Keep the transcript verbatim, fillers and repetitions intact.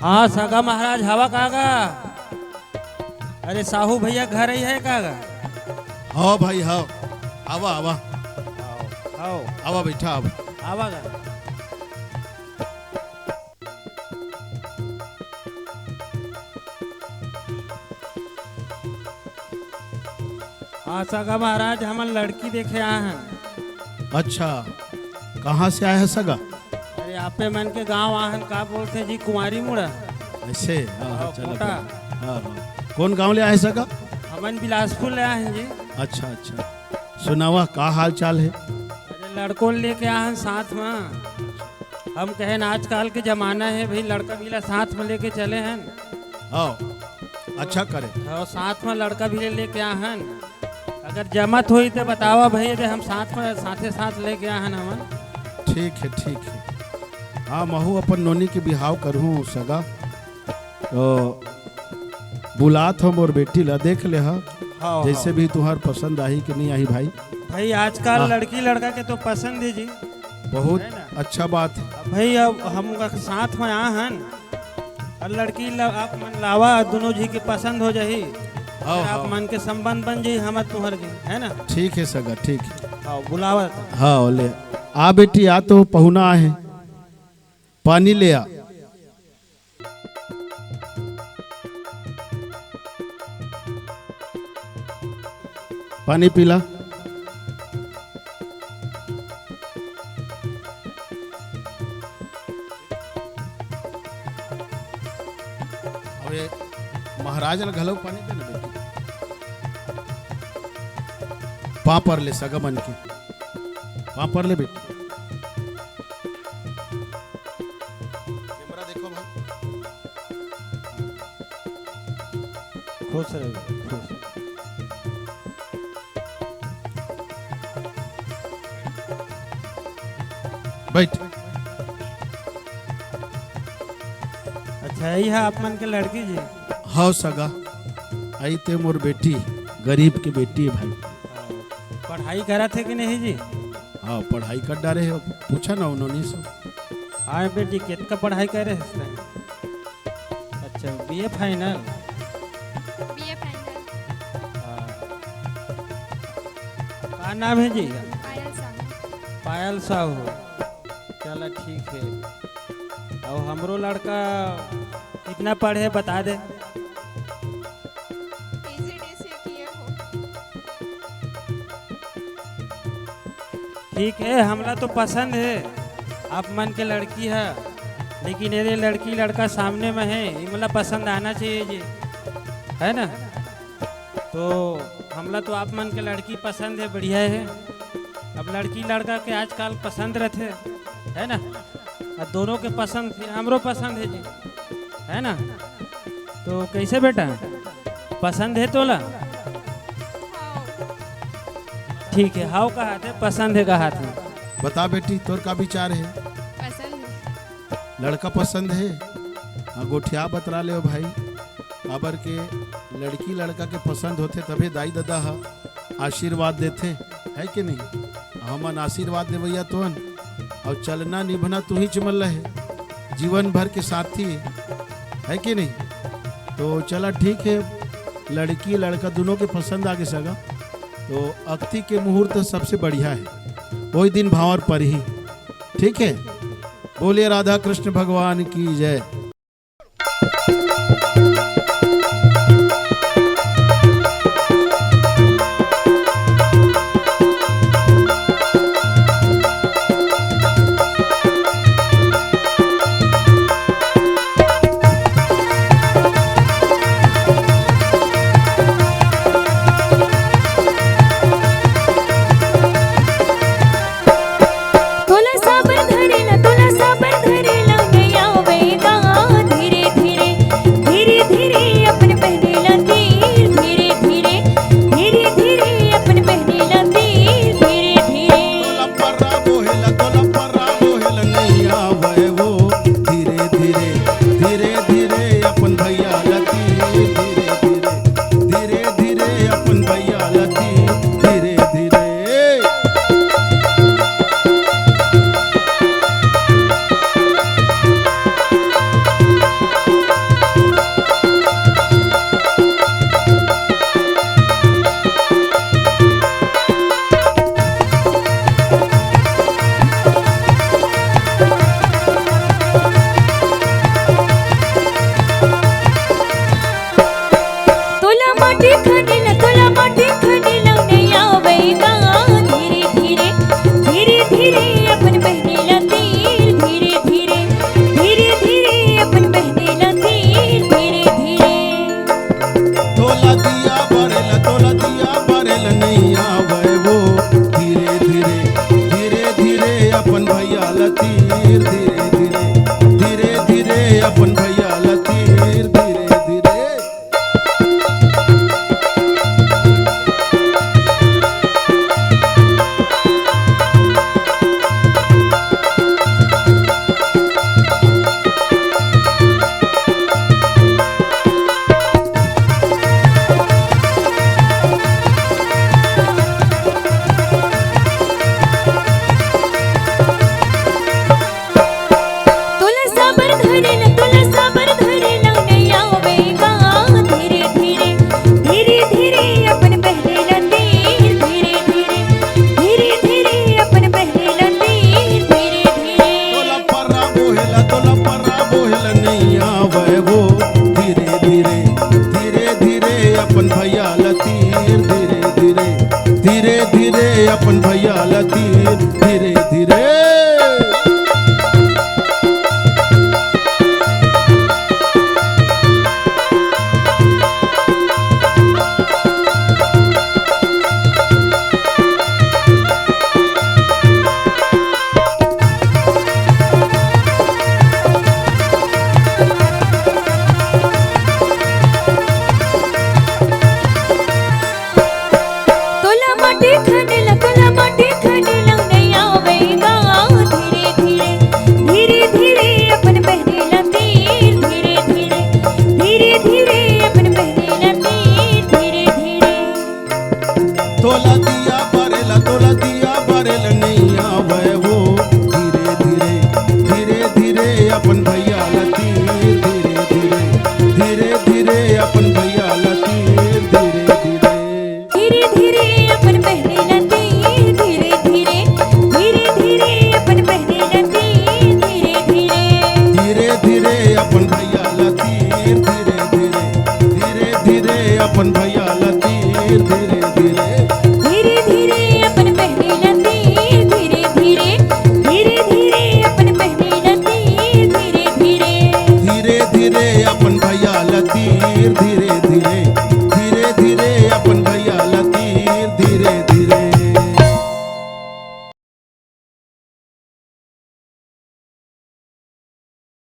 हाँ सगा महाराज, हवा का गा? अरे साहू भैया घर ही है का गा? हाँ भाई, हाँ। आवा, आवा। आवा बैठा, आवा। आवा गा। हाँ सगा महाराज, हमन लड़की देखे आए हन। अच्छा, कहाँ से आए हैं सगा? अरे आपे मन के गांव आहन, का बोलथे जी, कुंवारी मुड़ा। ऐसे? हाँ, हाँ, हाँ, चलो, कोटा। हाँ, हाँ। कौन गांव ले आए सगा? हमन बिलासपुर ले आए हैं जी। अच्छा, अच्छा। सुनावा, का हाल चाल है? अरे लड़कों लेके आहन साथ में। हम कहेन आजकल के जमाना है भाई, लड़का बिला साथ में लेके चले हैं। हाँ, अच्छा करे। हाँ, साथ में लड़का भी ले लेके आहन। अगर जमत होई तो बतावा भाई, जे हम साथ में, साथे साथ लेके आहन हमन। ठीक है, ठीक है। हाँ, महू अपन नोनी के बिहाव करहूँ सगा। तो बुलात हो मोर बेटी ला, देख ले हा। हाँ, जैसे हाँ। भी तुहार पसंद आही कि नहीं आही भाई। भाई आजकल हाँ। लड़की लड़का के तो पसंद है जी। बहुत है ना? अच्छा बात है। अब भाई अब हम साथ में आहन और लड़की ला-, आप मन लावा, दोनों जी के पसंद हो जाही। हाँ, फिर आप हाँ। मन के संबंध बन जाही हमर तुहर जी, है ना? ठीक है सगा, ठीक है। हाँ, बुलावा तो। हाँ, ले आ बेटी, आ तो पहुना आहे, पानी ले आ। पानी पीला। अबे महाराज ल घलो पानी दे ना बेटी। पापर ले सगा मन के। पापर ले बेटी। कैमरा देखो भाई। खुश रहो, खुश। बैठ। अच्छा, यही है आप मन के लड़की जी? हव सगा, आई ते मोर बेटी, गरीब के बेटी है भाई। पढ़ाई करत है कि नहीं जी? हाँ, पढ़ाई कर डारे है, पूछा ना उन्होंने सब। हाँ बेटी, कितका पढ़ाई करे है? अच्छा, बीए फाइनल। BA final. हाँ। का नाम है जी? पायल साहू। पायल साहू। चला ठीक है। अउ हमरो लड़का कितना पढ़े बता दे। एसीडी से किए हो। ठीक है, हमला तो पसंद है आप मन के लड़की है, लेकिन यदि लड़की लड़का सामने में है, ये मतलब पसंद आना चाहिए जी, है ना? तो हमला तो आप मन के लड़की पसंद है, बढ़िया है। अब लड़की लड़का के आजकल पसंद रहते, है ना? और दोनों के पसंद, फिर हमरो पसंद है जी, है ना? तो कैसे बेटा, पसंद है तोला? ठीक है, हाव कहा थे, पसंद है कहा थे। बता बेटी, तोर का विचार है? पसंद है। लड़का पसंद है? हाँ, गोठिया बतरा ले भाई, काबर के लड़की लड़का के पसंद होथे तभे दाई ददा हा आशीर्वाद देथे, है कि नहीं? हमन आशीर्वाद देवैया तोन, अउ चलना निभना तू ही चमल रहे, जीवन भर के साथी, है कि नहीं? तो चला ठीक है, लड़की लड़का दोनों के पसंद आगे सगा, तो अक्ति के मुहूर्त सबसे बढ़िया है, वही दिन भांवर पर ही, ठीक है। बोलिए राधा कृष्ण भगवान की जय। तोला साबर धरेला, तोला साबर धरेला, मैं आवे गा। अपन भैया ला तीर धीरे धीरे। तोला माटी खने ला, तोला माटी खने ला नइ आवे गा। धीरे धीरे, धीरे धीरे अपन बहिनी ला तीर, धीरे धीरे, धीरे धीरे अपन बहिनी ला तीर, धीरे धीरे। तोला तीर